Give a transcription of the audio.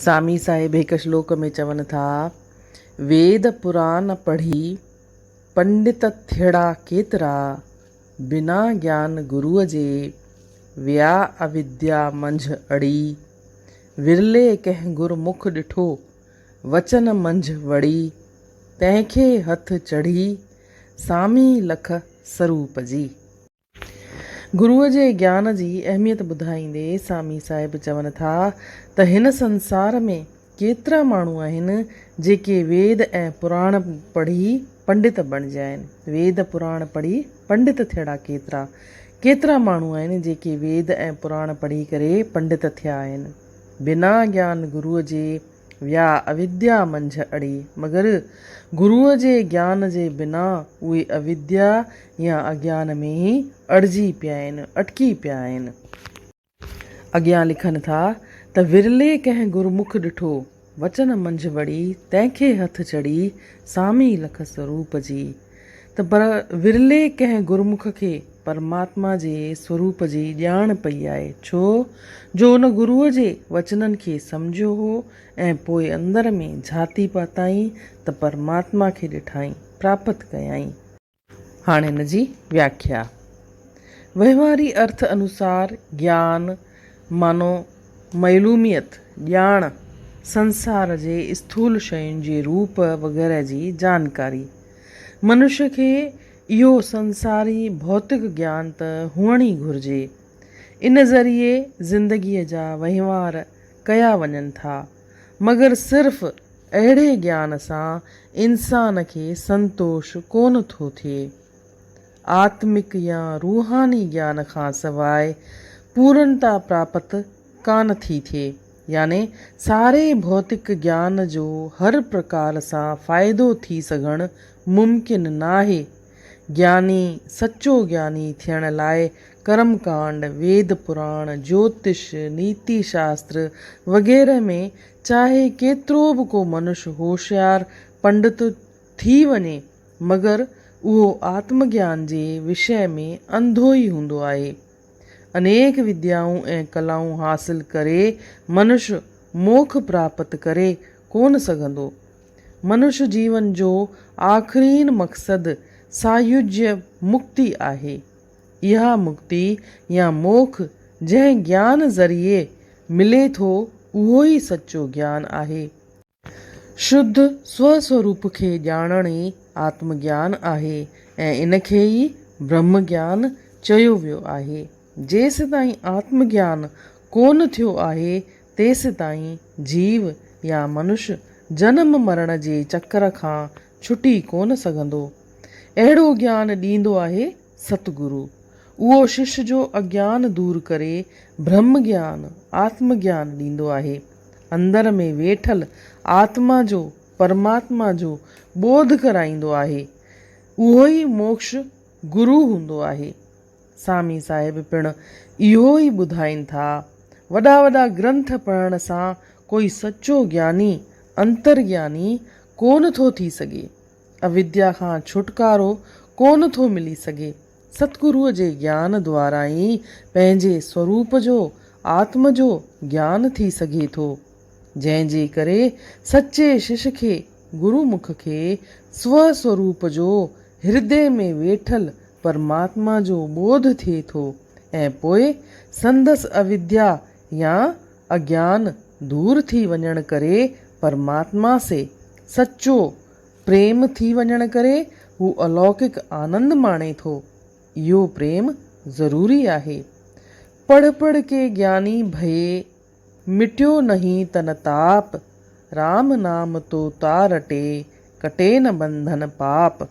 سامي صاحب هڪ شلوڪ ۾ چون ٿا، ويد پران پڙهي، پنڊت ٿيڙا ڪيترا، بنا گيان گروء جي، ويا اوديا منجهه اڙي. ورلي ڪنهن گر مک ڏٺو، وچن منجهه وڙي، تنهن کي هٿ چڙهي، سامي لک سروپ جي. گروء جي گيان جي اهميت ٻڌائيندي سامي صاحب چون ٿا ته هن سنسار ۾ ڪيترا ماڻهو آهن جيڪي ويد ۽ پراڻ پڙهي پنڊت بڻجيا آهن. ويد پراڻ پڙهي پنڊت ٿيڙا ڪيترا؟ ڪيترا ماڻهو آهن جيڪي ويد ۽ پراڻ پڙهي ڪري پنڊت ٿيا آهن. بنا گيان گروء جي ويا اوديا منجهه اڙي، مگر گروء جي گيان جي بنا اهي اوديا يا اگيان ۾ ئي اڙجي پيا آهن، اٽڪي پيا آهن. اڳيان لکن ٿا ته ورلي ڪنهن گرمک ڏٺو، وچن منجهه وڙي، تنهن کي هٿ چڙهي، سامي لک سروپ جي. ته پر ورلي ڪنهن گرمک کي پرماتما جي سوروپ جي ڄاڻ پئي آهي، ڇو جو ان گروء جي وچنن کي سمجهيو هو ۽ پوء اندر ۾ جھاتي پاتائين ته پرماتما کي ڏٺائين، پراپت ڪيائين. هاڻ ان جي وياکيا. وهنواري ارٿ انوسار گيان مانو معلوميت، ڄاڻ، سنسار جي اسٿول شين جي روپ وغيره جي جانڪاري. منش کي اهو سنساري ڀوتڪ گيان ته هئڻ ئي گهرجي. ان ذريعي زندگيء جا وهنوار ڪيا وڃن ٿا. مگر صرف اهڙي گيان سان انسان کي سنتوش ڪونه ٿو ٿئي. آتمڪ يا روحاني گيان کان سواء پورنتا پراپت ڪانه ٿي ٿئي. يعني ساري ڀوتڪ گيان جو هر پرڪار سان فائدو ٿي سگهڻ ممڪن ناهي. گياني، سچو گياني ٿيڻ لاء ڪرم ڪانڊ، ويد پراڻ، جوتش، نيتي شاستر وغيره ۾ چاهي ڪيترو به ڪو منش هوشيار پنڊت ٿي وڃي مگر اهو آتم گيان جي وشيه ۾ انڌو ئي هوندو آهي. انيڪ وديائون ۽ ڪلائون حاصل ڪري منش موک پراپت ڪري ڪونه سگهندو. منش جيون جو آخرين مقصد سايوجيه مڪتي آهي. اها مڪتي يا موک جنهن گيان ذريعي ملي ٿو اهو ئي سچو گيان آهي. شڌ سوسوروپ کي ڄاڻڻ ئي آتم گيان آهي ۽ ان کي ئي برهم گيان چيو ويو آهي. جيستائين آتم گيان ڪونه ٿيو آهي تيستائين جيو يا منش جنم مرڻ جي چڪر کان ڇٽي ڪونه سگهندو. اهڙو گيان ڏيندو آهي ستگرو. اهو شش جو اگيان دور ڪري برهم گيان، آتم گيان، ڏيندو آهي. اندر ۾ ويٺل آتما جو، پرماتما جو، ٻوڌ ڪرائيندو آهي. اهو ئي موڪش گرو هوندو آهي. سامي صاحب پڻ اهو ئي ٻڌائين ٿا. وڏا وڏا گرنٿ پڙهڻ سان ڪوئي سچو گياني، انتر گياني، ڪونه ٿو ٿي سگهي. اوديا کان ڇوٽڪارو ڪونه ٿو ملي سگهي. ستگروء جي گيان دوارا ئي پنهنجي سوروپ جو، آتم جو، گيان ٿي سگهي ٿو. جنهن جي ڪري سچي شش کي، گرو مک کي، سو سوروپ جو، هردي ۾ ويٺل پرماتما جو ٻوڌ ٿئي ٿو ۽ پوء سندس اوديا يا اگيان دور ٿي وڃڻ ڪري پرماتما سي سچو پريم ٿي وڃڻ ڪري هو الوڪڪ آنند ماڻي ٿو. اهو پريم ضروري آهي. پڙهه پڙهه ڪي گياني ڀئي، مٽيو نهين تن تاپ، رام نام تو تا رٽي، ڪٽي نه بنڌن پاپ.